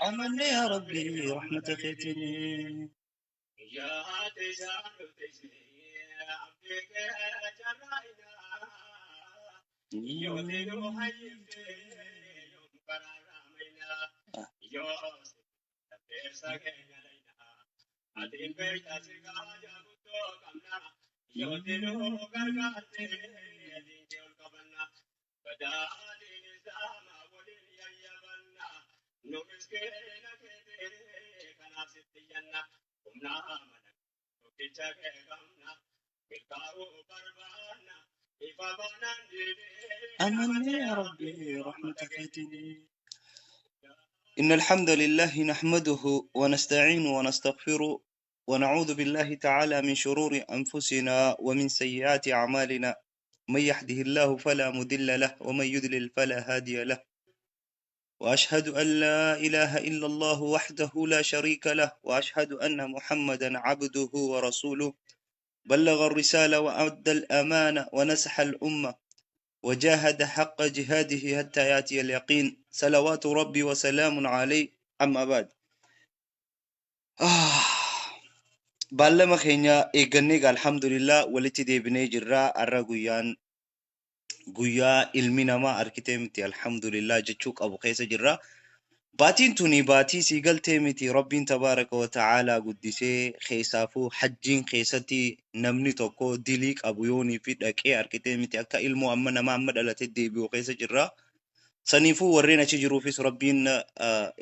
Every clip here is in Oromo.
Amanne yaa Rabbi rahmata keetiin. Amanne yaa Rabbi rahmata keetiin. إن الحمد لله نحمده ونستعينه ونستغفره ونعوذ بالله تعالى من شرور أنفسنا ومن سيئات أعمالنا، من يهده الله فلا مضل له ومن يضلل فلا هادي له، وأشهد أن لا إله إلا الله وحده لا شريك له، وأشهد أن محمدا عبده ورسوله، بلغ الرسالة وأدى الأمانة ونصح الأمة وجاهد حق جهاده حتى يأتي اليقين، صلوات ربي وسلام عليه. أما بعد، آه. Baallama keenya eeggannee egaa alhamdulillah walitti deebinee jirra. Har'a guyyaan guyyaa ilmi namaa arkitee miti alhamdulillah jechuu qabu keessa jirra. Baatiin tuni baatii sii galtee miti Rabbiin tabaaraka wa ta'aalaa guddisee, keessaafuu hajjiin keessatti namni tokko dilii qabu yoonii fi dhaqee arkitee miti akka ilmoo amma nama amma dhalate deebi'u keessa jirra. Saniifuu warreen achi jiruufis Rabbiin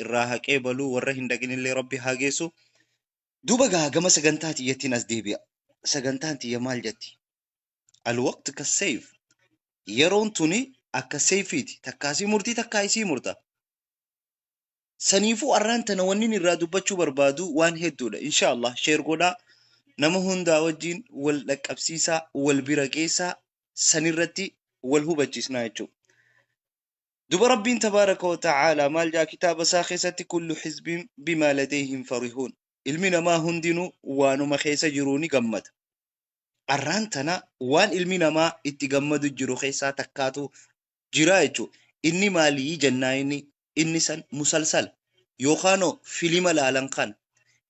irraa haqee baluu, warra hin dhaqinillee Rabbi haa geessu. Duuba gaa gama sagantaa tiyyattiin as deebi'a. Sagantaan tiyya maal jetti? Alwaqt ka seef. Yeroon tuni akka seefiiti. Takkaa sii murtii, takkaa isii murta. Saniifuu arraan tana wannin irraa dubbachuu barbaadu waan hedduudha. Insha Allah share godhaa. Nama hundaa wajjin wal dhaqqabsiisaa, wal bira geessaa, sanirratti wal hubachiisnaa jechuudha. Duba Rabbiin tabaaraka wa ta'aalaa maal jaa kitaaba isaa keessatti? Kullu hizbin bimaa ladayhim farihuun. Ilmi namaa hundinuu waanuma keessa jiruu ni gammada. Arraan tana waan ilmi namaa itti gammadu jiru keessaa takkaatu jira jechuudha. Inni maalii jennaa, inni san musalsala yookaanoo filima laalan kana.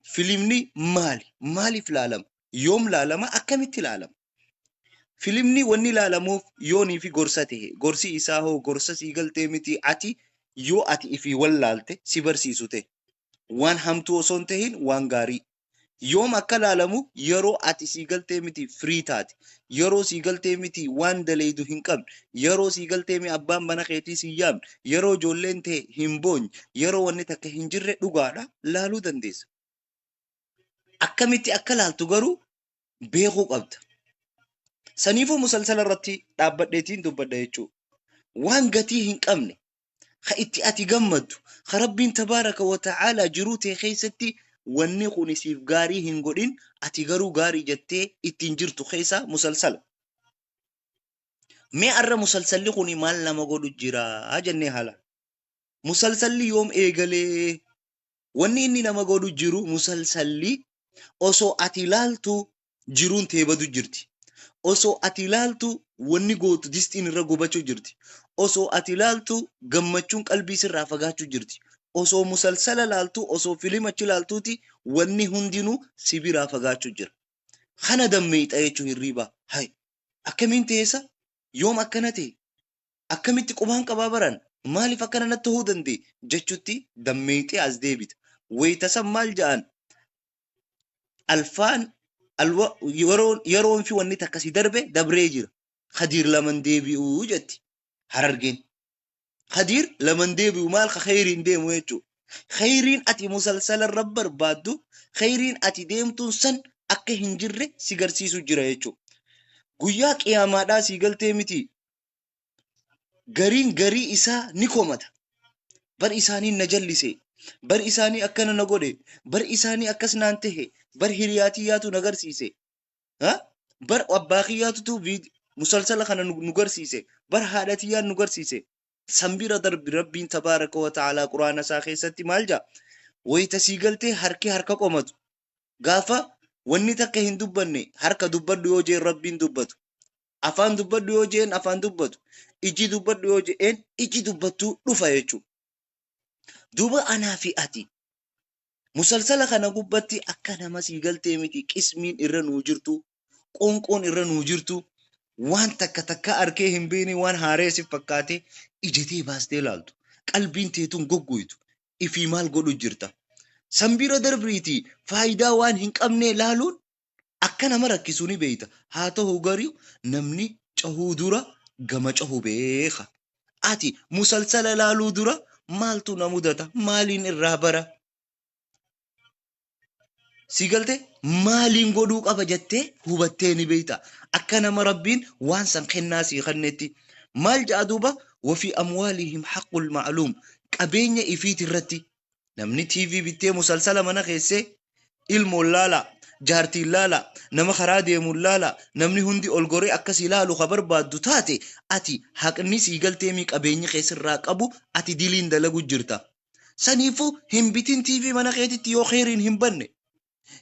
Filimni maali? Maaliif laalama? Yoom laalama? Akkamitti laalama? Filimni wanni ilaalamuuf yoonii fi gorsa ta'e, gorsi isaa hoo gorsa sii galtee miti ati yoo ati ifii wallaalte si barsiisu ta'e. Waan hamtuu osoo hin tahin waan gaarii. Yoom akka laalamu? Yeroo ati sii galtee miti firii taate. Yeroo sii galtee miti waan daleeydu hin qabne. Yeroo sii galtee mi abbaan mana keetii si yaamne. Yeroo ijoolleen ta'e hin boonye. Yeroo wanni takka hin jirre dhugaadha laaluu dandeessa. Akkamitti akka laaltu garuu beekuu qabda. Saniifuu musalsala irratti dhaabbadheetiin dubbadha jechuudha. Waan gatii hin qabne, ka itti ati gammaddu, ka Rabbiin tabaaraka wa ta'aalaa jiruu tee keessatti wanni kun siif gaarii hin godhin, ati garuu gaarii jettee ittiin jirtu keessaa musalsala. Mee arra musalsalli kun maal nama godhu jira jennee haala. Musalsalli yoom eegalee? Wanni inni nama godhu jiru, musalsalli osoo ati ilaaltu jiruun tee badu jirti. Osoo ati ilaaltu wanni gootu distiin irra gubachuu jirti. Osoo ati ilaaltu gammachuun qalbii sirraa fagaachuu jirti. Osoo musalsala laaltu, osoo filima achi laaltuuti wanni hundinuu si biraa fagaachuu jira. Kana dammeeyxa jechuun hirriibaa. Hay, akkamiin ta'eessa? Yoom akkana ta'e? Akkamitti qubaan qabaa baran? Maaliif akkana natti ta'uu danda'e? Jechutti dammeeyxee as deebita. Wayita san maal ja'an? Alfaan alwa yeroon yeroon fi wanni takka si darbe dabree jira. Khadiir laman deebi'uu jetti Harargeen. Khadiir laman deebi'u maal ka kheyriin deemu jechuudha. Kheyriin ati musalsala irra barbaaddu, kheyriin ati deemtuun san akka hin jirre si garsiisu jira jechuudha. Guyyaa qiyaamaadhaa sii galtee miti gariin garii isaa ni komata. Bar isaanii na jallise, bar isaanii akkana na godhe, bar isaanii akkas naan tahe, bar hiriyaa tiyyaatu na garsiise. Ha? Bar abbaa kiyyaatutu musalsala kana nu garsiise, bar haadha tiyyaan nu garsiise. San bira darbi Rabbiin tabaaraka wa ta'aalaa Qur'aana isaa keessatti maal ja'a? Wayita sii galtee harki harka qomatu. Gaafa wanni takka hin dubbanne harka dubbadhu yoo jeen Rabbiin dubbatu. Afaan dubbadhu yoo jeen afaan dubbatu. Iji dubbadhu yoo jeen iji dubbattuu dhufa jechuudha. Duuba anaa fi ati musalsala kana gubbatti akka nama sii galtee miti qismiin irra nuu jirtu, qoonqoon irra nuu jirtu, waan takka takka arkee hin beekne waan haaree si fakkaate ija tee baastee laaltu. Qalbiin teetun gogguytu. Ifii maal godhu jirta? San bira darbiitii faayidaa waan hin qabnee laaluun akka nama rakkisu ni beekta. Haa ta'u garuu namni cahuu dura gama cahu beeka. Ati musalsala laaluu dura maaltu na mudata? Maaliin irraa bara? Si galte maaliin godhuu qaba jettee hubattee ni beekta. Akka nama Rabbiin waan san kennaa sii kennetti. Maal ja'a duuba? Wafii amwaalihim haqqul ma'luum. Qabeenya ifiit irratti namni TV bittee musalsala mana keessee ilmoon laala, jaartiin laala, nama karaa deemuun laala, namni hundi ol goree akkasii laalu ka barbaaddu taate ati haqni sii galteemii qabeenyi kee sirraa qabu ati diliin dalagu jirta. Saniifuu hin bitin TV mana keetitti yoo kheyriin hin banne.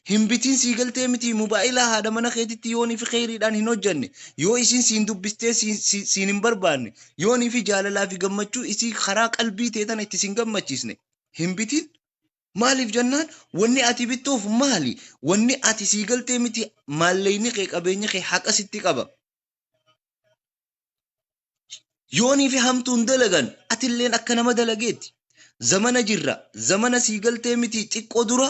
Hin bitin sii galtee miti mobaayilaa haadha mana keetitti yoo nifi kheyriidhaan hin hojjanne, yoo isiin siin dubbistee siin hin barbaanne, yoo nifi jaalalaa fi gammachuu isii karaa qalbii tee tana itti sin gammachiisne hin bitin. Maaliif jennaan wanni ati bittuuf maali? Wanni ati sii galtee miti maalleyni kee qabeenyi kee haqa sitti qaba. Yoonii fi hamtuun dalagan atilleen akka nama dalageetti. Zamana jirra zamana sii galtee miti xiqqoo dura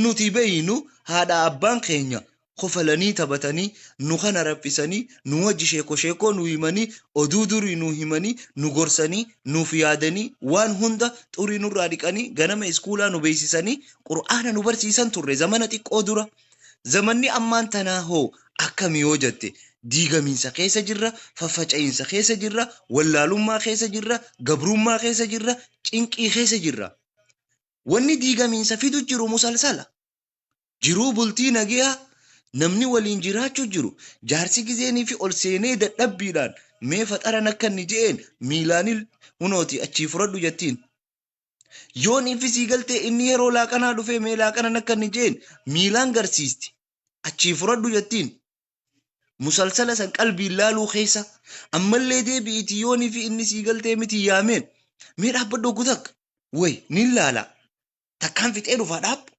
nuti beeynu haadha abbaan keenya kofalanii taphatanii nu kana raffisanii nu wajji sheeko sheekoo nu himanii oduu durii nu himanii nu gorsanii nuuf yaadanii waan hunda xurii nurraa dhiqanii ganama iskuulaa nu beeksisanii qur'aana nu barsiisan turre zamana xiqqoo dura. Zamanni ammaan tanaa hoo akkami yoo jette, diigamiinsa keessa jirra, faffaca'iinsa keessa jirra, wallaalummaa keessa jirra, gabrummaa keessa jirra, cinqii keessa jirra. Wanni diigamiinsa fidu jiru musalsala. Jiruu bultii nageyaa namni waliin jiraachuu jiru jaarsi gizeenii fi ol seenee dadhabbiidhaan mee faxaran akka inni je'een miilaanil hunooti achii furadhu jettiin. Yoon ifi sii galtee inni yeroo laaqanaa dhufee mee laaqanan akka inni jeen miilaan garsiisti. Achii furadhu jettiin. Musalsala san qalbiin laaluu keessa ammallee deebi'iiti yoon ifi inni sii galtee miti yaameen mee dhaabbadhu oggu takka way nin laala takkaan fixee dhufaa dhaabbu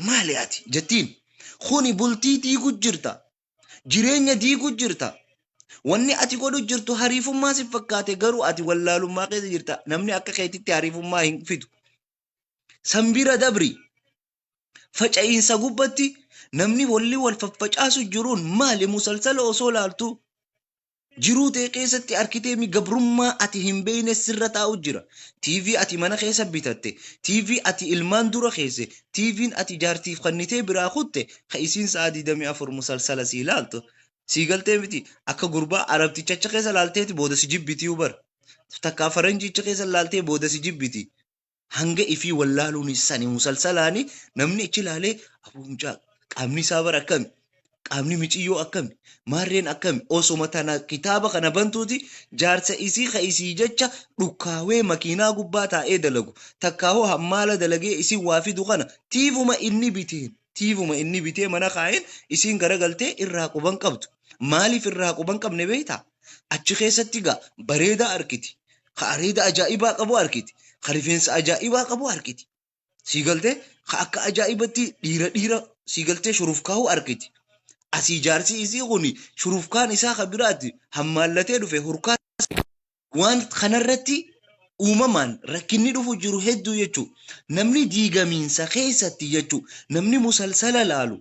maali ati jettiin. Kuni bultii diigu jirta. Jireenya diigu jirta. Wanni ati godhu jirtu hariifummaa si fakkaate garuu ati wallaalummaa keessa jirta. Namni akka keetitti hariifummaa hin fidu. San bira dabri. Faca'iinsa gubbatti namni walli wal faffacaasu jiruun maali musalsala osoo laaltu Jiruu tee keessatti arkitee mi gabrummaa ati hin beeyne sirra taa'u jira. TV ati mana keessa bitatte, TV ati ilmaan dura keesse, TVn ati jaartiif kannitee biraa kutte ka isiin sa'a 24 musalsala sii laaltu. Sii galtee miti akka gurbaa arabticha achi keessa laalteeti booda si jibbitiyuu bar. Takkaa faranjicha keessa laaltee booda si jibbiti. Hanga ifii wallaaluun sani musalsalaani namni ichi laalee aboo mucaa qaamni isaa bara akkami qaamni miciyyoo akkami maarreen akkami osoma tana kitaaba kana bantuuti jaarsa isii ka isii jecha dhukkaawee makiinaa gubbaa taa'ee dalagu takkaahoo hammaala dalagee isin waa fidu kana tiivuma inni biteen tiivuma inni bitee mana kaa'een isiin garagaltee irraa quban qabdu maaliif irraa quban qabne beektaa achi keessatti gaa bareedaa arkiti ka areeda ajaa'ibaa qabu arkiti ka rifeensa ajaa'ibaa qabu arkiti sii galtee ka akka ajaa'ibatti dhiira dhiira sii galtee shurufkaa'u arkiti asii jaarsi isii kuni shurufkaan isaa ka biraatti hammaallatee dhufe hurkaa waan kanarratti uumamaan rakkinni dhufu jiru hedduu jechuu namni diigamiinsa keessatti jechuu namni musalsala laalu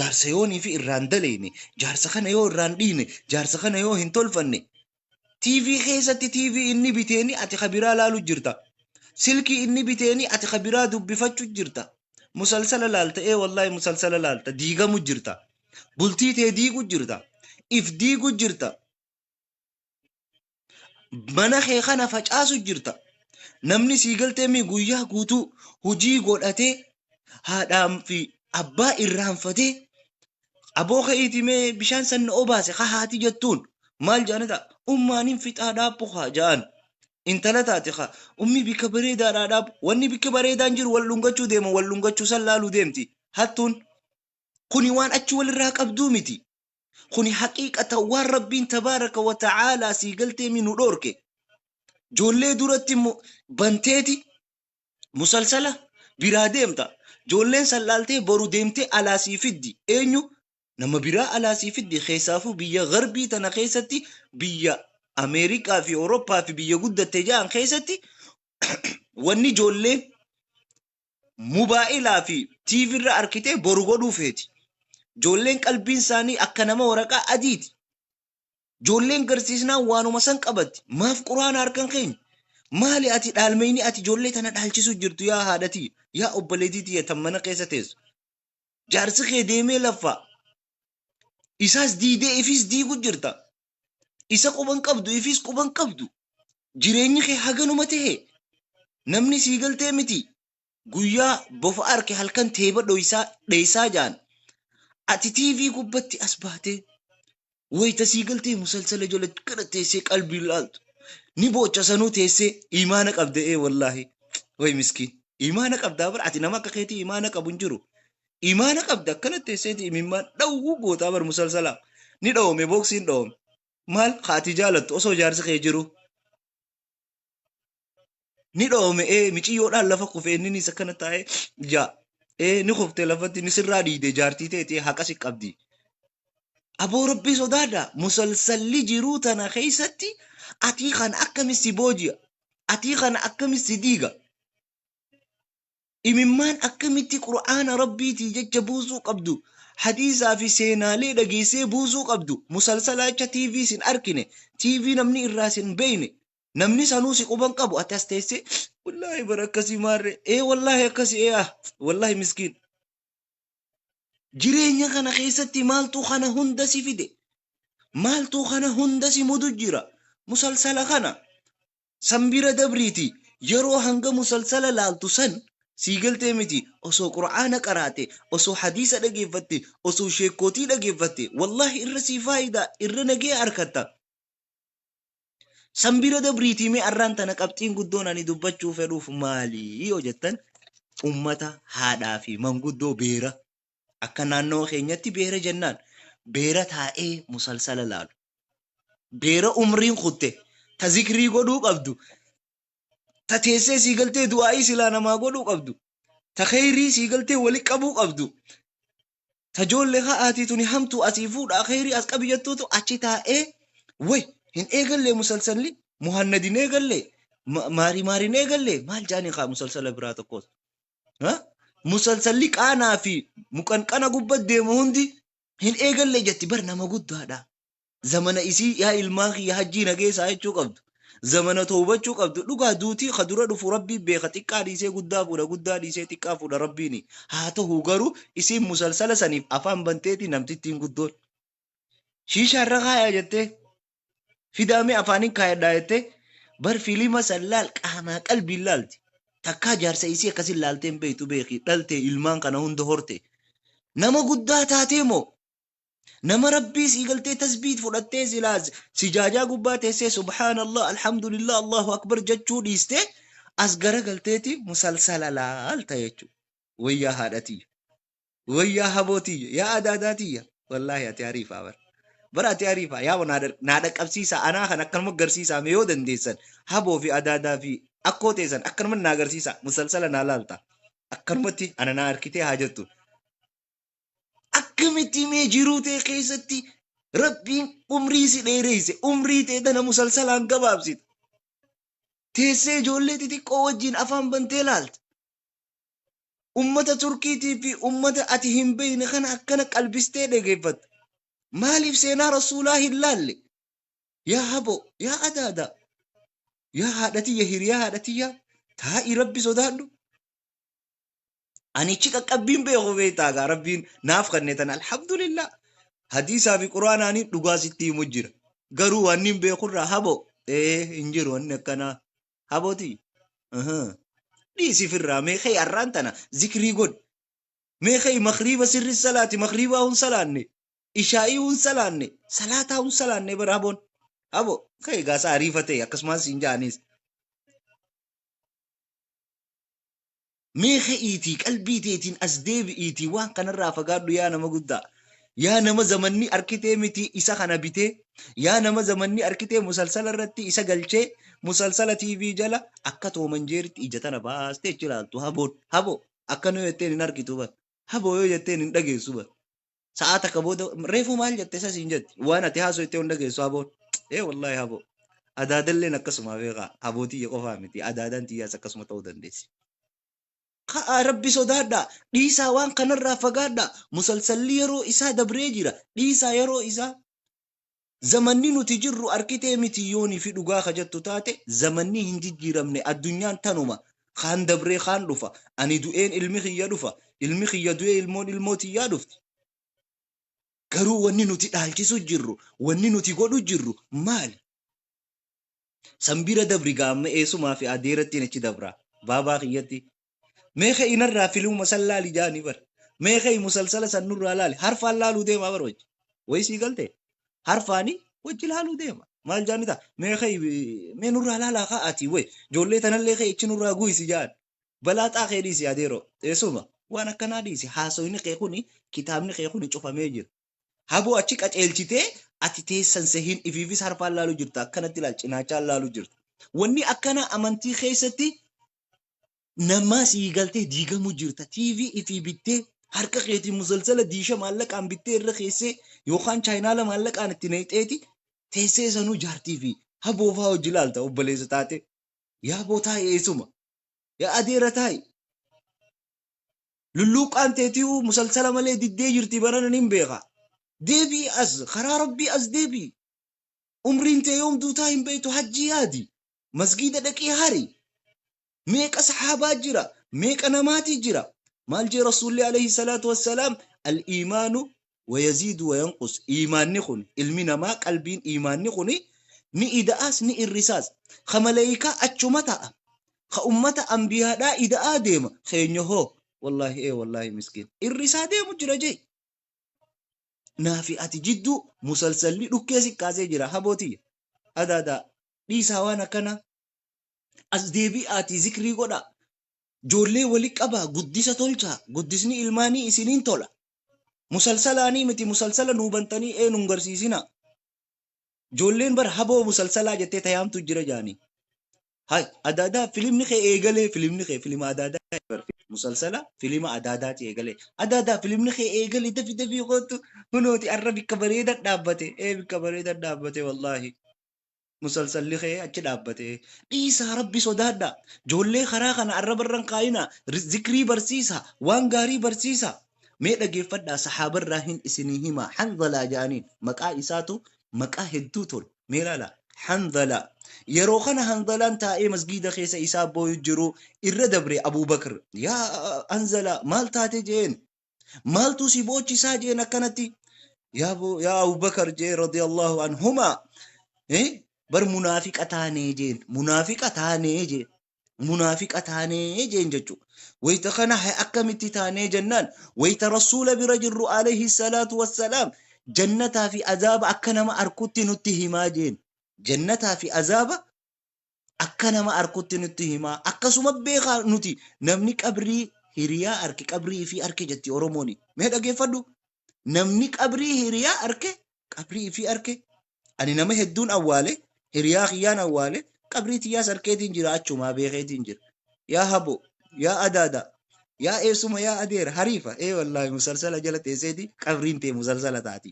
jaarsa yoonii fi irraan daleeyne jaarsa kana yoo irraan dhiine jaarsa kana yoo hin tolfanne TV keessatti TV inni biteeni ati ka biraa laalu jirta. Silkii inni biteeni ati ka biraa dubbifachu jirta. Musalsala laalta ee wallahi musalsala laalta diigamu jirta. Bultii tee diigu jirta. If diigu jirta. Mana kee kana facaasu jirta. Namni sii galtee mi guyyaa guutuu hojii godhatee haadhaan fi abbaa irraanfatee Aboo ka'iiti mee bishaan san na obaase ka haati jettuun maal jedhani ta'a ummaan hin fixaa dhaaphu kaa jedhan. Intala taate kaa ummi bikka bareedaadhaa dhaabu. Wanni bikka bareedaan jiru wal dhungachuu deema wal dhungachuu san laaluu deemti. Hattuun kuni waan achi walirraa qabduu miti. Kuni haqiiqata waan Rabbiin tabaaraka wa ta'aalaa sii galtee mi nu dhoorke. Joollee duratti banteeti musalsala biraa deemta. Joolleen san laaltee boru deemtee alaa sii fiddi. Eenyu? Nama biraa alaa sii fiddi. Keessaafuu biyya garbii tana keessatti biyya Ameerikaa fi Awurooppaa fi biyya guddatte ja'an keessatti wanni joolleen mubaa'ilaa fi TV irra arkitee boru godhuu feeti. Joolleen qalbiin isaanii akka nama waraqaa adiiti. Joolleen garsiisnaan waanuma san qabatti. Maaf quraana harkan keenya? Maali ati dhaalmeyni ati joollee tana dhaalchisuu jirtu yaa haadhatii yaa obboleetii tiyya tan mana keessa teessu. Jaarsi kee deemee laffaa. Isaas diidee ifis diigu jirta. Isa quban qabdu ifis quban qabdu. Jireenyi kee haganuma tahe. Namni sii galtee miti. Guyyaa bofa arke halkan teeba dhoysaa dheeysaa jaan. Ati TV gubbatti as baatee wayta sii galtee musalsala jala gara teessee qalbiin laaltu. Ni boocha sanuu teessee imaana qabda ee wallaahi. Way miskiin. Imaana qabdaa bar ati nama akka keetii imaana qabu hin jiru. Imaana qabda akkana teesseeti imimmaan dhawwuu gootaa bar musalsalaa. Ni dhawame booksiin dhawame. Maal ka ati jaalattu osoo jaarsi kee jiru. Ni dhawame ee miciyyoodhaan lafa kufe inninis akkana taa'ee jaa. Ee ni kufte lafatti ni sirraa dhiide jaartii teeti haqa si qabdi. Aboo rabbii sodaadha musalsalli jiruu tana keessatti atii kana akkami si booji'a atii kana akkami si diiga. Imimmaan akkamitti Qur'aana Rabbiitii jecha buusuu qabdu, hadiisaa fi seenaalee dhageessee buusuu qabdu, musalsala jecha TV sin arkine, TV namni irraa sin beeyne, namni sanuu si quban qabu, ati as teessee wallaahi bara akkasii maarree, ee wallaahi akkasii ee ah wallaahi miskiin. Jireenya kana keessatti maaltu kana hunda si fide? Maaltu kana hunda si mudu jira? Musalsala kana. San bira dabriiti yeroo hanga musalsala laaltu san sii galtee miti osoo qur'aana qaraate osoo hadiisa dhageeffatte osoo sheekkootii dhageeffatte wallaahi irra sii faayidaa irra nagee arkatta. San bira dabriitii mee arraan tana qabxiin guddoon ani dubbachuu fedhuuf maali yoo jettan ummata haadhaa fi manguddoo beera akka naannoo keenyatti beera jennaan beera taa'ee musalsala laalu. Beera umriin kutte ta zikrii godhuu qabdu ta teessee sii galtee du'aa'ii silaa namaa godhuu qabdu ta kheyrii sii galtee wali qabuu qabdu ta joollee ka'aatii tuni hamtuu asii fuudhaa kheyrii as qabi jettuutu achi taa'ee way hin eegallee musalsalli muhannad hin eegallee maarii maarii hin eegallee maal jaanii kaa musalsala biraa tokkos musalsalli qaanaa fi muqanqana gubbat deemu hundi hin eegallee jetti bar nama guddaadha. Zamana isii yaa ilmaan kiyya hajjii na geessaa jechuu qabdu. Zamana towbachuu qabdu. Dhugaa duutii ka dura dhufu rabbiin beeka xiqqaa dhiisee guddaa fuudha guddaa dhiisee xiqqaa fuudha rabbiini. Haa ta'u garuu isiin musalsala saniif afaan banteeti namtittiin guddoon. Shiishaa irra kaayaa jettee fidaamee afaaniin kaayadhaa jettee bar filima san laal qaamaa qalbiin laalti. Takkaa jaarsa isii akkasin laaltee hin beektu beeki dhaltee ilmaan kana hunda horte. Nama guddaa taatee moo Nama Rabbii sii galtee tasbiit fudhattee silaa sijaajaa gubbaa teessee subhaanallah alhamdulillah Allahu akbar jechuu dhiistee as garagalteeti musalsala laalta jechuudha. Wayyaa haadha tiyya. Wayyaa haboo tiyya. Yaa adaadaa tiyya. Wallaahi ati ariifaa bara. Bara ati ariifaa yaa naa dhaqqabsiisaa anaa kan akkanuma garsiisaa mee yoo dandeessan haboo fi adaadaa fi akkoo teessan akkanuma naa agarsiisaa musalsala naa laalta. Akkanumatti ana naa harkitee haa jettu. Akkamitti mee jiruu tee keessatti Rabbiin umrii si dheereyse umrii tee tana musalsalaan gabaabsita. Teessee ijoollee xixiqqoo wajjin afaan bantee laalta. Ummata Turkiitii fi ummata ati hin beekne kana akkana qalbistee dhageeffatta. Maaliif seenaa Rasuulaa hin laalle? Yaa haboo, yaa adaadaa, yaa haadha tiyya, hiriyaa haadha tiyyaa, taa'ii Rabbi sodaadhu. Ani ichi qaqqabbiin beeku beektaa gaa rabbiin naaf kanne tana alhamdulillah. Hadiisaa fi quraanaanii dhugaa sitti himu jira. Garuu waan hin beekurraa haboo ee hin jiru wanni akkanaa habooti. Dhiisi firraa mee kee arraan tana zikrii godhi. Mee kee makriiba sirri salaati makriibaa hun salaanne ishaa'ii hun salaanne salaataa hun salaanne bara haboon. Habo kee gaasa ariifa ta'e akkasumas siin ja'anis. Mee ka'iitii qalbii teetiin as deebi'iitii waan kanarraa fagaadhu yaa nama guddaa. Yaa nama zamanni arkitee miti isa kana bitee, yaa nama zamanni arkitee musalsala irratti isa galchee, musalsala TV jala akka toomanjeeritti ija tana baastee achi ilaaltu haboon haboo akkana yoo jetteen hin argitu bar. Haboo yoo jetteen hin dhageessu bar. Sa'aa takka booda reefuu maal jette isa siin jetti. Waan ati haasofte hin dhageessu haboon. Ee wallaahi haboo. Adaadalleen akkasuma beekaa. Haboo tiyya qofaa miti. Adaadaan tiyyaas akkasuma ta'uu dandeessi. Ka'aa rabbi sodaadhaa. Dhiisaa waan kanarraa fagaadhaa. Musalsalli yeroo isaa dabree jira. Dhiisaa yeroo isaa. Zamanni nuti jirru arkitee miti yoonii fi dhugaa ka jettu taate zamanni hin jijjiiramne addunyaan tanuma kaan dabree kaan dhufa ani du'een ilmi kiyya dhufa ilmi kiyya du'ee ilmoon ilmoo tiyyaa dhufti garuu wanni nuti dhaalchisu jirru wanni nuti godhu jirru maali san bira dabri gaamma eesumaa fi adeerattiin achi dabra baabaa kiyyatti Mee ka'i narraa filimuma san laali jaanii bar. Mee ka'i musalsala san nurraa laali. Harfaan laaluu deemaa bar wajji. Wayi sii galte? Harfaani wajji laaluu deema. Maal jaani ta'a? Mee ka'i mee nurraa laalaa kaa ati wayi. Ijoollee tanallee ka'i ichi nurraa guuysi jaan. Balaaxaa kee dhiisi adeeroo. Eessuma waan akkanaa dhiisi. Haasoyni kee kuni kitaabni kee kuni cufamee jira. Haboo achi qaceelchitee ati teessan sehin ifiifis harfaan laaluu jirta. Akkanatti ilaal cinaachaan laaluu jirta. Wanni akkanaa amantii keessatti namaa sii galtee diigamuu jirta. TV ifii bittee harka keetiin musalsala diisha maallaqaan bittee irra keessee yookaan chaayinaala maallaqaan itti naqxeeti teessee sanuu jaartii fi haboo faa hojii laalta obboleessa taate. Yaa boo taa'i eessuma. Yaa adeera taa'i. Lulluuqqaan teetii musalsala malee diddee jirti barana nin beeka. Deebi'i as karaa rabbii as deebi'i. Umriin tee yoom duutaa hin beektu hajjii yaadi. Masgiida dhaqii hari. Meeqa sahaabaa jira, meeqa namaatii jira. Maal jee Rasuulli alayhi salaatu wassalaam al-iimaanu wayaziidu wayanqus. Iimaanni kun ilmi namaa qalbiin iimaanni kun ni ida'aas ni irrisaas. Ka maleeykaa achuma ta'a. Ka ummata anbiyaadhaa ida'aa deema. Keenya hoo wallaahi ee wallaahi miskiin irrisaa deemu jira jee. Naafi ati jidduu musalsalli dhukkee si kaasee jira haboo tiyya. Adaadaa dhiisaa waan akkanaa. As deebi'aatii zikrii godhaa. Joollee wali qabaa guddisa tolchaa. Guddisni ilmaanii isiniin tola. Musalsalaanii miti musalsala nuu bantanii ee nun garsiisinaa. Joolleen bar haboo musalsalaa jettee tayaamtu jira jaanii. Hay adaadaa filimni kee eegalee filimni kee filima adaadaa bar musalsala filima adaadaati eegalee. Adaadaa filimni kee eegalee dafi dafii kootu hunooti arra bikka bareeda dhaabbate ee bikka bareeda dhaabbate wallaahi. Musalsalli kee achi dhaabbate. Dhiisaa rabbi sodaadhaa. Joollee karaa kana arraba irra hin kaayinaa. Zikrii barsiisaa. Waan gaarii barsiisaa. Mee dhageeffadhaa sahaabarraa hin isinii himaa. Hanzalaa ja'aniin. Maqaa isaatu maqaa hedduu tolu. Mee ilaalaa. Hanzalaa. Yeroo kana Hanzalaan taa'ee masgiida keessa isaa booyu jiru irra dabre Abuu Bakr. Yaa Hanzalaa maal taate jeen. Maaltu si boochisaa jeen akkanatti. Yaa yaa Abubakar jee radiyallahu anhumaa. Eh? Bar munaafiqa taanee jeen. Munaafiqa taanee jeen. Munaafiqa taanee jeen jechuudha. Wayita kana akkamitti taanee jennaan wayita rasuula bira jirru alayhi salaatu wassalaam jannataa fi azaaba akka nama arkutti nutti himaa jeen. Jannataa fi azaaba akka nama arkutti nutti himaa. Akkasuma beekaa nuti namni qabrii hiriyaa arke qabrii ifii arke jetti Oromooni. Mee dhageeffadhu. Namni qabrii hiriyaa arke qabrii ifii arke. Ani nama hedduun awwaale hiriyaa kiyyaan awwaale qabrii tiyyaas arkeetiin jira achumaa beekeetiin jira. Yaa haboo yaa adaada yaa eessuma yaa adeera hariifa ee wallaahi musalsala jala teesseeti qabriin tee musalsala taati.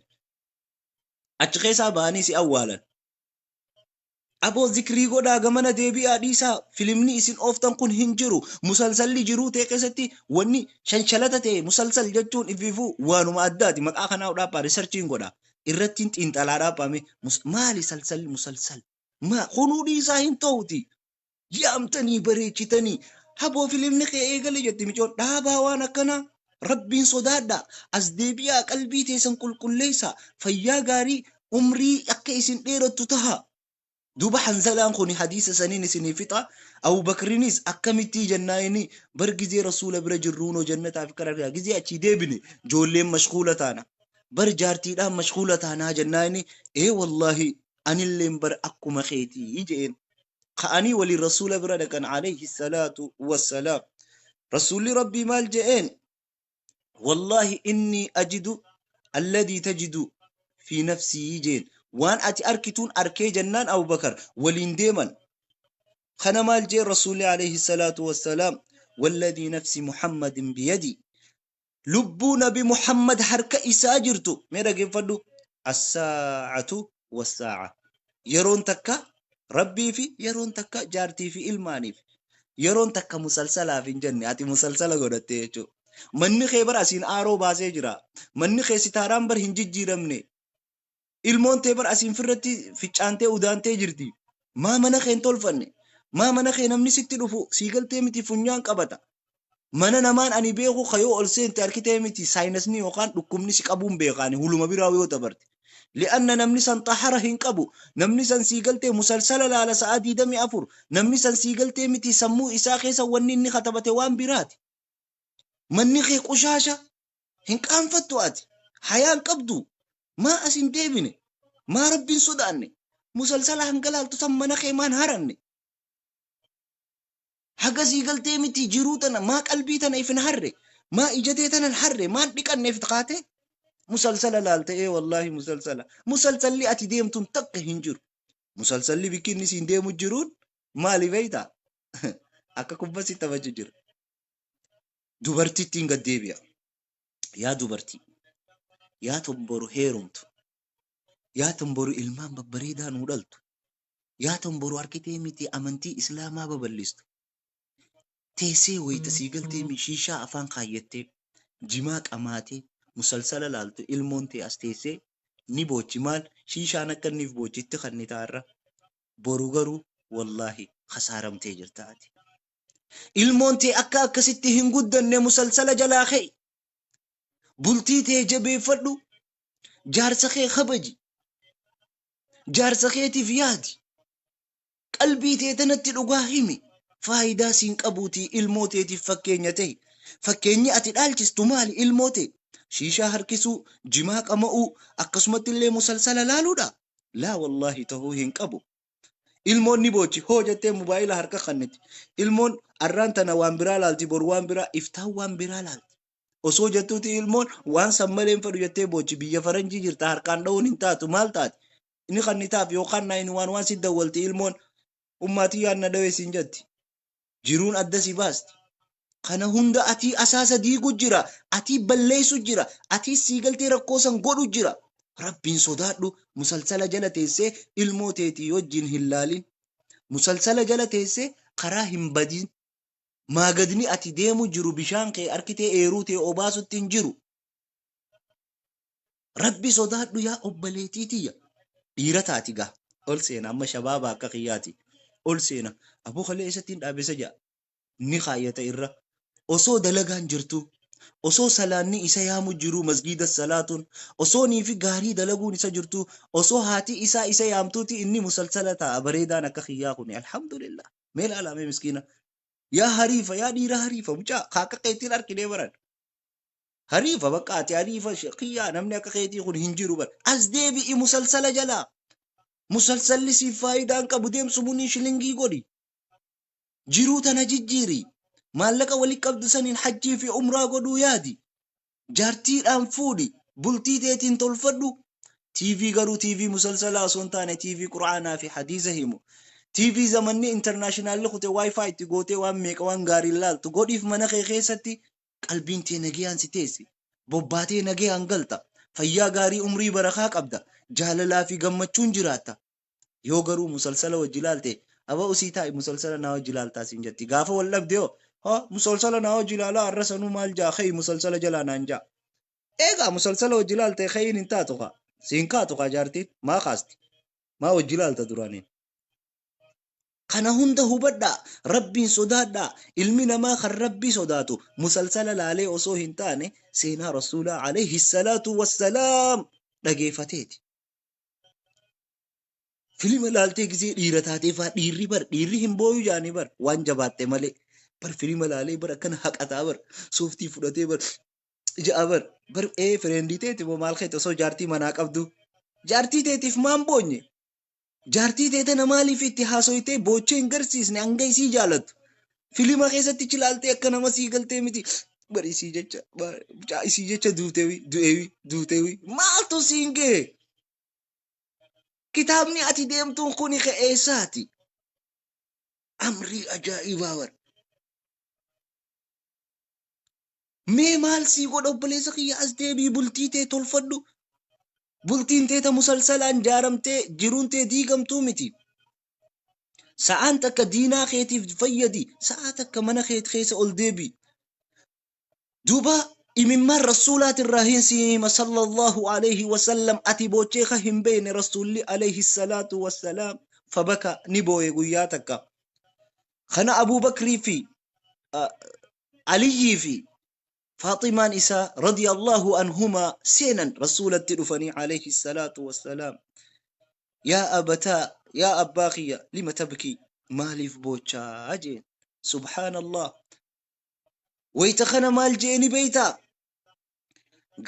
Achi keessaa ba'anii si awwaalan. Aboo zikrii godhaa gamana deebi'aa dhiisaa filimni isin ooftan kun hin jiru musalsalli jiruu ta'e keessatti wanni shanshalata ta'e musalsal jechuun ifiifuu waanuma addaati maqaa kanaa dhaabbaa riisarchiin godhaa irrattiin xiinxalaa dhaabbaame maali salsalli musalsal maa kunuu dhiisaa hin ta'uti yaamtanii bareechitanii haboo filimni kee eegale jetti micoon dhaabaa waan akkanaa rabbiin sodaadhaa as deebi'aa qalbii teessan qulqulleessaa fayyaa gaarii umrii akka isin dheerattu taha duuba hanzalaan kun hadiisa saniin isinii fixa abubakrinis akkamittii jennaayini bar gizee rasuula bira jirruunoo jannataaf kara argaa gizee achii deebine joolleen mashkuula taana bar jaartiidhaan mashkuula taanaa jennaayini ee wallaahi anilleen bar akkuma keetii jeen ka'anii waliin rasuula bira dhaqan alayhi salaatu wassalaam. Rasuulli Rabbii maal je'een? Wallaahi inni ajidu alladii tajidu fi nafsii jeen. Waan ati arkituun arkee jennaan Abubakar waliin deeman. Kana maal jeen Rasuulli alayhi salaatu wassalaam? Walladii nafsi Muhammadin biyadi. Lubbuu Nabi Muhammad harka isaa jirtu. Mee dhageeffadhu. Assaa'atu wassaa'a. Yeroon takka Rabbii fi yeroon takka jaartii fi ilmaaniif. Yeroon takka musalsalaaf hin jenne, ati musalsala godhattee jechuudha. Manni kee bar asiin aaroo baasee jira. Manni kee sitaaraan bar hin jijjiiramne. Ilmoon tee bar asiin firratti ficcaantee udaantee jirti. Maa mana kee hin tolfanne? Maa mana kee namni sitti dhufu sii galtee miti funyaan qabata. Mana namaan ani beeku ka yoo ol seente arkitee miti saayinasni yookaan dhukkubni si qabuun beekaani huluma biraa yoo dabarte. Li'anna namni san xahara hin qabu. Namni san sii galtee musalsala laala sa'a 24. Namni san sii galtee miti sammuu isaa keessa wanni inni katabate waan biraati. Manni kee qushaasha. Hin qaanfattu ati. Hayaa hin qabdu. Maa as hin deebine? Maa Rabbi hin sodaanne? Musalsala hanga laaltu san mana kee maan haranne? Haga sii galtee miti jiruu tana maa qalbii tana if hin harre? Maa ija tee tana hin harre? Maan dhiqanne if kaate? Musalsala laalte ee wallaahi musalsala. Musalsalli ati deemtuun takka hin jiru. Musalsalli bikki inni siin deemu jiruun maali beeytaa? Akka kubba si taphachu jira. Dubartittiin gad deebi'a. Yaa dubartii, yaa tun boru heerumtu, yaa tun boru ilmaan babbareedaa nuu dhaltu, yaa tun boru arkitee miti amantii islaamaa babal'istu. Teessee wayita sii galtee mi shiishaa afaan kaayyattee, jimaa qamaatee, musalsala laaltu ilmoon tee as teessee ni boochi maal shiishaan akka inniif boochitti kan ni taarra. Boru garuu wallaahi khasaaramtee jirta ati. Ilmoon tee akka akkasitti hin guddanne musalsala jalaa ka'i. Bultii tee jabeeffadhu. Jaarsa kee kabaji. Jaarsa keetiif yaadi. Qalbii tee tanatti dhugaa himi. Faayidaa siin qabuutii ilmoo teetiif fakkeenya ta'i. Fakkeenyi ati dhaalchistu maali ilmoo tee? Shiishaa harkisuu, jimaa qama'uu, akkasumatti illee musalsala laaluudha? Laa wallaahi tahuu hin qabu. Ilmoon ni boochi hoo jettee mobaayila harka kanniti. Ilmoon arraan tana waan biraa laalti, boru waan biraa, iftaan waan biraa laalti. Osoo jettuuti ilmoon waan san malee hin fedhu jettee boochi. Biyya faranjii jirta, harkaan dha'uun hin taatu, maal taati? Inni kannitaaf yookaan naayin waan waan si dawwalti ilmoon ummaatii yaan na dhawee siin jetti. Jiruun adda si baasti. Kana hunda atii asaasa diigu jira, atii balleessu jira, atii sii galtee rakkoo san godhu jira. Rabbiin sodaadhu, musalsala jala teessee ilmoo teetii wajjin hin laalin. Musalsala jala teessee karaa hin badin. Maagadni ati deemu jiru bishaan kee arkitee eeruu tee obaasutti hin jiru. Rabbi sodaadhu yaa obboleetii tiyya. Dhiira taati gaa. Ol seena amma shabaaba akka kiyyaati. Ol seena. Aboo kalee eessatti hin dhaabessa ja'a. Ni kaayyata irra. Osoo dalagaan jirtu. Osoo salaanni isa yaamu jiru masgiida salaatuun. Osoo niifi gaarii dalaguun isa jirtu. Osoo haati isaa isa yaamtuuti inni musalsala taa'a bareedaan akka kiyyaa kuni. Alhamdulillah. Mee ilaalaa mee miskiina. Yaa hariifa, yaa dhiira hariifa mucaa ka akka keetiin arkinee baran. Hariifa bakka ati hariifa kiyyaa namni akka keetii kun hin jiru bar. As deebi'i musalsala jalaa. Musalsalli siif faayidaan qabu deemsu munii shilingii godhi. Jiruu tana jijjiiri. Maallaqa wali qabdu saniin hajjii fi umraa godhuu yaadi. Jaartiidhaan fuudhi. Bultii teetiin tolfadhu. TV garuu TV musalsalaa osoo hin taane TV Qur'aanaa fi hadiisa himu. TV zamanni internationalli kute wifi itti gootee waan meeqa waan gaariin laaltu godhiif mana kee keessatti qalbiin tee nagayaan si teessi. Bobbaatee nagayaan galta. Fayyaa gaarii, umrii barakaa qabda. Jaalalaa fi gammachuun jiraatta. Yoo garuu musalsala wajji laalte, aba usii taa'i musalsala naa wajji laaltaa siin jetti. Gaafa wal dhabde hoo, ha musalsala naa wajji laalaa har'a sanuu maal jaa ka'i musalsala jalaa naan jaa. Eegaa musalsala wajji laalte ka'iin hin taatu kaa. Siin kaatu kaa jaartiin maa kaasti. Maa wajji laalta duraaniin. Kana hunda hubadhaa, Rabbiin sodaadhaa. Ilmi namaa kan Rabbi sodaatu musalsala laalee osoo hin taane seenaa Rasuulaa alayhi salaatu wassalaam dhageeffateeti. Filima laaltee gisee dhiira taatee faa dhiirri bar dhiirri hin booyu jaanii bar waan jabaatte malee bar filima laalee bar akkana haqataa bar sooftii fudhatee bar ja'a bar bar ee fireendii teeti moo maal keeti osoo jaartii manaa qabdu jaartii teetiif maan boonye. Jaartii tee tana maaliif itti haasoytee boochee hin garsiisne hanga isii jaalattu? Filima keessatti ichi laaltee akka nama sii galtee miti. Bari isii jecha mucaa isii jecha duutewi du'ewi duutewi maaltu siin gahe? Kitaabni ati deemtuun kuni ka eessaati? Amrii ajaa'ibaa bar. Mee maal sii godha obboleessa kiyya as deebii bultii tee tolfadhu. Bultiin tee ta musalsalaan jaaramtee jiruun tee diigamtuu miti. Sa'aan takka diinaa keetiif fayyadi, sa'aa takka mana kee keessa ol deebi. Duuba imimmaan rasuulaatirraa hin sii hima sallallahu alayhi wasallam ati boochee ka hin beekne rasuulli alayhi salaatu wassalaam fabaka ni booye guyyaa takka. Kana Abuu Bakrii fi Aliyyii fi Faaximaan isaa radiyallahu anhumaa seenan rasuulatti dhufanii alayhi salaatu wassalaam. Yaa abataa yaa abbaa kiyya lima tabkii maaliif boochaa jeen. Subhaanallah. Wayita kana maal jee ni beeytaa?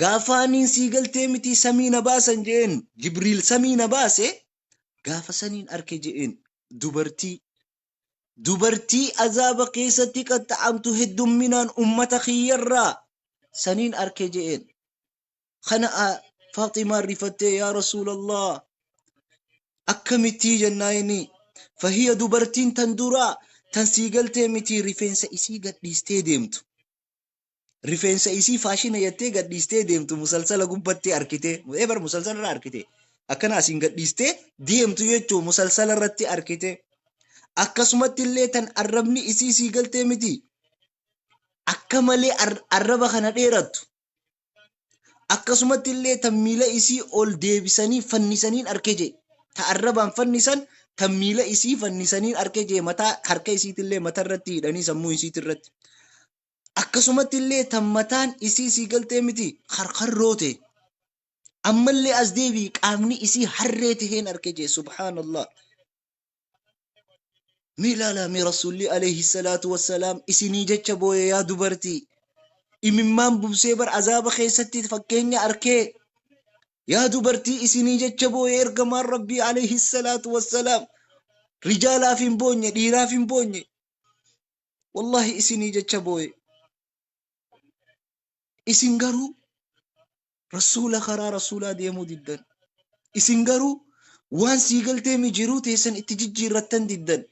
Gaafa aniin sii galtee miti samii na baasan jeen Jibriil samii na baase gaafa saniin arke jeen dubartii Dubartii azaaba keessatti qaxxa'amtu heddumminaan ummata kiyyarraa saniin arke je'een. Kana Faaximaan rifattee yaa Rasuulallah akkamittii jennaayini fahiya dubartiin tan duraa tan sii galtee mitii rifeensa isii gadhiistee deemtu. Rifeensa isii faashina jettee gadhiistee deemtu musalsala gubbatti arkitee ebar musalsala irra arkite akkana asiin gadhiistee deemtu jechuu musalsala irratti arkite akkasumatti illee tan arrabni isii sii galtee miti akka malee arraba kana dheerattu akkasumatti illee tan miila isii ol deebisanii fannisaniin arke jee ta arrabaan fannisan tan miila isii fannisaniin arke jee mataa harka isiitillee mataa irratti hidhanii sammuu isiitirratti Akkasumatti illee tan mataan isii sii galtee miti karkarroo ta'e. Ammallee as deebi'i qaamni isii harree taheen arke jee subhaanallah. Mee ilaalaa mee rasuulli alayhi salaatu wassalaam isinii jecha booye yaa dubartii. Imimmaan bubsee bar azaaba keessatti fakkeenya arkee. Yaa dubartii isinii jecha booye ergamaan rabbii alayhi salaatu wassalaam. Rijaalaaf hin boonye dhiiraaf hin boonye. Wallahi isinii jecha booye. Isin garuu rasuula karaa rasuulaa deemuu diddan. Isin garuu waan sii galtee mijiruu teessan itti jijjiirrattan diddan.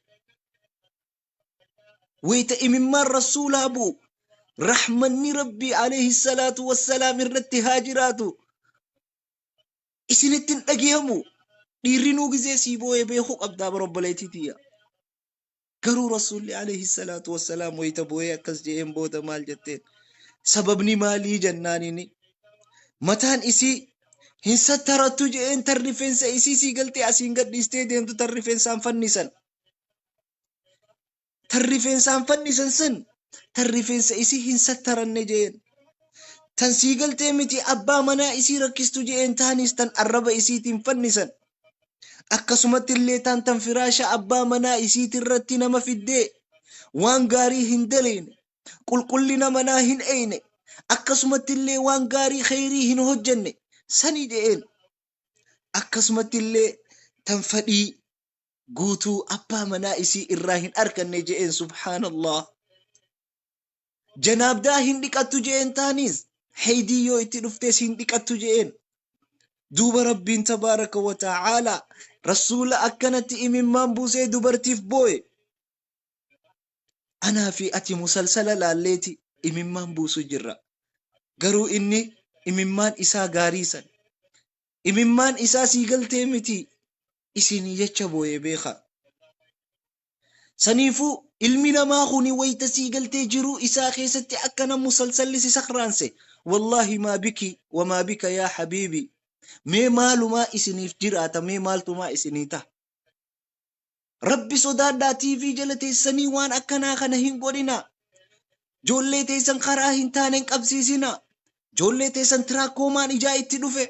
Wayita imimmaan rasuulaa bu'u rahmanni rabbii alayhi salaatu wassalaam irratti haa jiraatu. Isinitti hin dhageehamu. Dhiirri nuu gizee sii booye beekuu qabdaa bara obboleettii tiyya. Garuu Rasuulli alayhi salaatu wassalaam wayita boo'ee akkas je'een booda maal jetteen? Sababni maalii jennaanini mataan isii hin sattarattu je'een tan rifeensa isii sii galtee asiin gadhiistee deemtu tan rifeensaan fannisan. Tan rifeensaan fannisan san tan rifeensa isii hin sattaranne je'een. Tan sii galtee miti abbaa manaa isii rakkistu je'een taanis tan arraba isiitiin fannisan. Akkasumatti illee taan tan firaasha abbaa manaa isiitirratti nama fiddee waan gaarii hin daleyne, qulqullina manaa hin eeyne, akkasumatti illee waan gaarii kheyrii hin hojjenne sani je'een. Akkasumatti illee tan fadhii guutuu abbaa manaa isii irraa hin arkanne je'een subhaanallah. Janaabdaa hin dhiqattu je'een taanis heydii yoo itti dhuftees hin dhiqattu je'een. Duuba Rabbiin tabaaraka wa ta'aalaa rasuula akkanatti imimmaan buusee dubartiif booye. Anaa fi ati musalsala laalleeti imimmaan buusu jirra. Garuu inni imimmaan isaa gaarii san. Imimmaan isaa sii galtee miti isinii jecha booye beekaa. Saniifuu ilmi namaa kuni wayta sii galtee jiruu isaa keessatti akkana musalsalli si sakraanse wallaahi maa biki wamaa bika yaa habiibi mee maalumaa isiniif jiraata mee maaltumaa isinii taha Rabbi sodaadhaa TV jala teessanii waan akkanaa kana hin godhinaa Joollee teessan karaa hin taane hin qabsiisinaa Joollee teessan tiraakkoomaan ijaa itti dhufe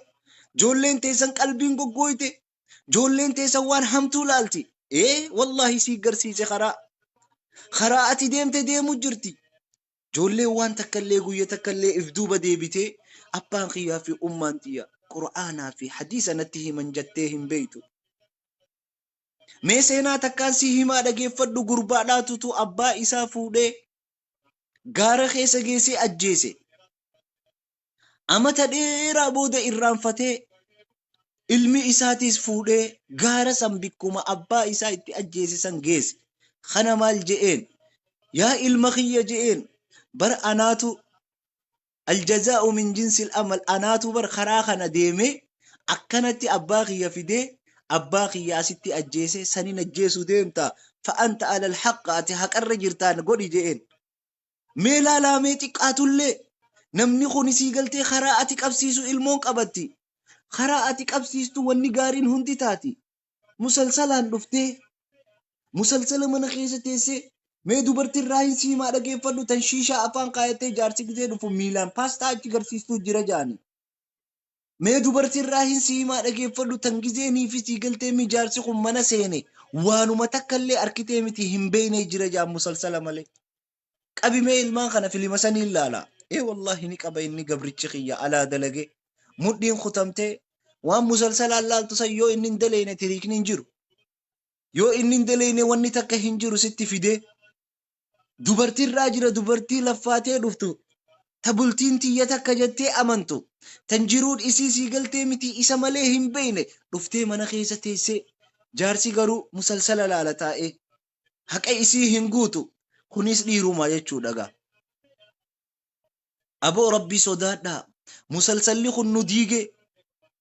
Joolleen teessan qalbiin goggooyte Joolleen teessan waan hamtuu laalti. Ee wallaahi sii garsiise karaa. Karaa ati deemte deemu jirti. Joolleen waan takkallee guyya takkallee if duuba deebitee abbaan kiyyaa fi ummaan tiyya Qur'aanaa fi hadiisa natti himan jattee hin beektu. Mee seenaa takkaan si himaa dhageeffadhu gurbaadhaatutu abbaa isaa fuudhee gaara keessa geessee ajjeese. Amata dheeraa booda irraanfatee ilmi isaatiis fuudhee gaara san bikkuma abbaa isaa itti ajjeese san geesse. Kana maal je'een? Yaa ilma kiyya je'een bar anaatu aljazaa'u min jinsil amal anaatu bar karaa kana deemee akkanatti abbaa kiyya fidee abbaa kiyya asitti ajjeese sanin ajjeesuu deemta fa'anta alal haqqa ati haqarra jirtaan godhi je'een. Mee laalaa mee xiqqaatullee namni kun sii galtee karaa ati qabsiisu ilmoon qabatti. Karaa ati qabsiistu wanni gaariin hundi taati. Musalsalaan dhuftee musalsala mana keessa teessee mee dubartiin raahin siimaa dhageeffadhu tan shiishaa afaan kaayattee jaarsi gisee dhufu miilaan paastaa achi garsiistuu jira jaani. Mee dubartiin raahin siimaa dhageeffadhu tan gizee niifi sii galtee mi jaarsi kun mana seene waanuma takkallee arkitee miti hin beeknee jira jaan musalsala malee. Qabi mee ilmaan kana filima sanii ilaala. Ee wallaahi ni qaba inni gabrichi kiyya alaa dalage. Mudhiin kutamtee waan musalsalaan laaltu san yoo inni hin daleene tiriikni hin jiru. Yoo inni hin daleene wanni takka hin jiru sitti fidee. Dubartiirraa jira dubartii laffaatee dhuftu. Ta bultiin tiyya takka jettee amantu. Tan jiruun isii sii galtee miti isa malee hin beekne dhuftee mana keessa teessee. Jaarsi garuu musalsala laala taa'ee. Haqa isii hin guutu. Kunis dhiiruma jechuudha gaa. Aboo rabbi sodaadhaa. Musalsalli kun nu diige.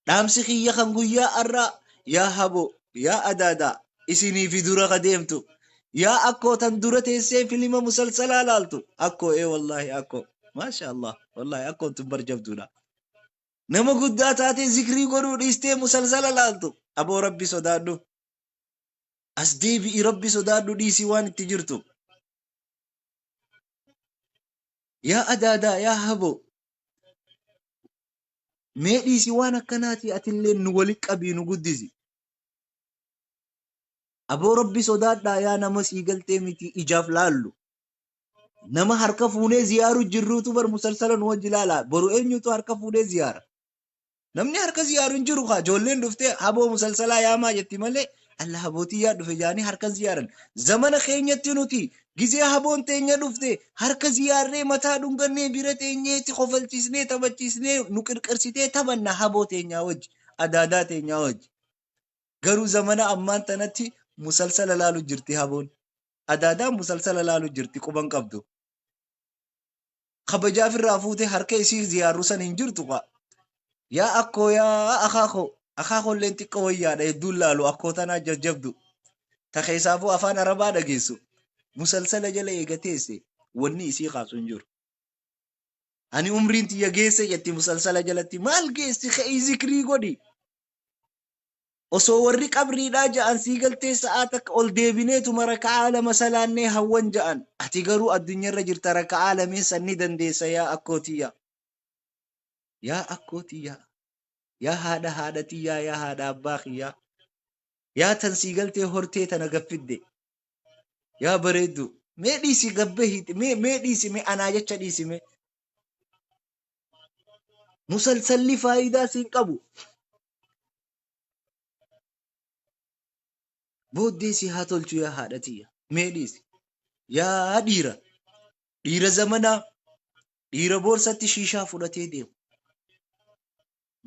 Dhaamsi kiyya kan guyyaa har'aa yaa haboo yaa adaadaa isinii fi dura ka deemtu. Yaa akkoo tan dura teessee filima musalsalaa laaltu. Akkoo ee wallaahi akkoo. Maasha Allah wallaahi akkoon tun bar jabduudha. Nama guddaa taatee zikrii godhuu dhiistee musalsala laaltu. Aboo rabbi sodaadhu. As deebi'i rabbi sodaadhu dhiisii waan itti jirtu. Yaa adaadaa yaa haboo. Mee dhiisi waan akkanaati atillee nu wali qabii nu guddisi. Aboo rabbi sodaadhaa yaa nama sii galtee miti ijaaf laallu. Nama harka fuunee ziyaaru jirruutu bar musalsala nu wajji laala. Boru eenyutu harka fuunee ziyaara? Namni harka ziyaaru hin jiru kaa ijoolleen dhuftee haboo musalsalaa yaamaa jetti malee alla habootii yaa dhufe jaanii harka ziyaaran. Zamana keenyatti nuti gizee haboon teenya dhufte harka ziyaarree mataa dhungannee bira teenyeeti kofalchisnee taphachiisnee nu qirqirsitee taphanna haboo teenyaa wajji adaadaa teenyaa wajji. Garuu zamana ammaan tanatti musalsala laalu jirti haboon. Adaadaan musalsala laalu jirti quban qabdu. Kabajaa ofirraa fuutee harka isii ziyaarru san hin jirtu kaa. Yaa akkoo yaa akaakoo akaakoo illee xiqqoo wayyaadha hedduun laalu akkoo tanaa jajjabdu. Ta keessaafuu afaan arabaa dhageessu. Musalsala jala eega teesse wanni isii kaasu hin jiru. Ani umriin tiyya geesse jetti musalsala jalatti maal geessi ka'ii zikrii godhi. Osoo warri qabriidhaa ja'an sii galtee sa'aa takka ol deebineetuma raka'aa lama salaannee hawwan ja'an. Ati garuu addunyaarra jirta raka'aa lameen san ni dandeessa yaa akkoo tiyya. Yaa akkoo tiyya. Yaa haadha haadha tiyyaa yaa haadha abbaa kiyyaa. Yaa tan sii galtee hortee tana gaffidde. Yaa bareeddu. Mee dhiisi gabbahiiti mee mee dhiisi mee anaa jecha dhiisi mee. Musalsalli faayidaa siin qabu. Booddee si haa tolchu yaa haadha tiyya. Mee dhiisi. Yaa dhiira. Dhiira zamanaa. Dhiira boorsatti shiishaa fudhatee deemu.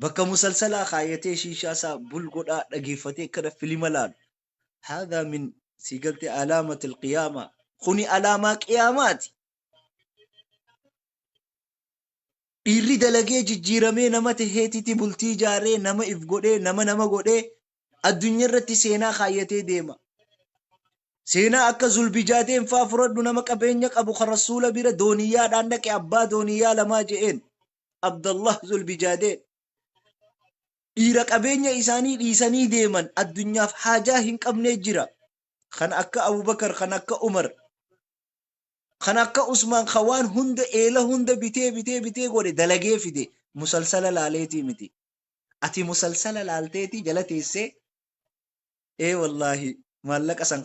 Bakka musalsalaa kaayatee shiishaa isaa bul godhaa dhageeffatee akkana filima laalu. Haadhaa min sii galtee alaamatil qiyaamaa. Kuni alaamaa qiyaamaati. Dhiirri dalagee jijjiiramee nama taheetiti bultii ijaaree nama if godhee nama nama godhee addunyaa irratti seenaa kaayyatee deema. Seenaa akka Zulbijaadeen faa fudhadhu nama qabeenya qabu kan Rasuula bira dooniyyaadhaan dhaqe abbaa dooniyyaa lamaa je'een. Abdallah Zulbijaadeen. Dhiira qabeenya isaanii dhiisanii deeman addunyaaf haajaa hin qabnee jira. Kan akka Abubakar, kan akka Umar. Kan akka Usmaan kan waan hunda eela hunda bitee bitee bitee godhe dalagee fide musalsala laaleetii miti. Ati musalsala laalteetii jala teessee ee wallaahi maallaqa san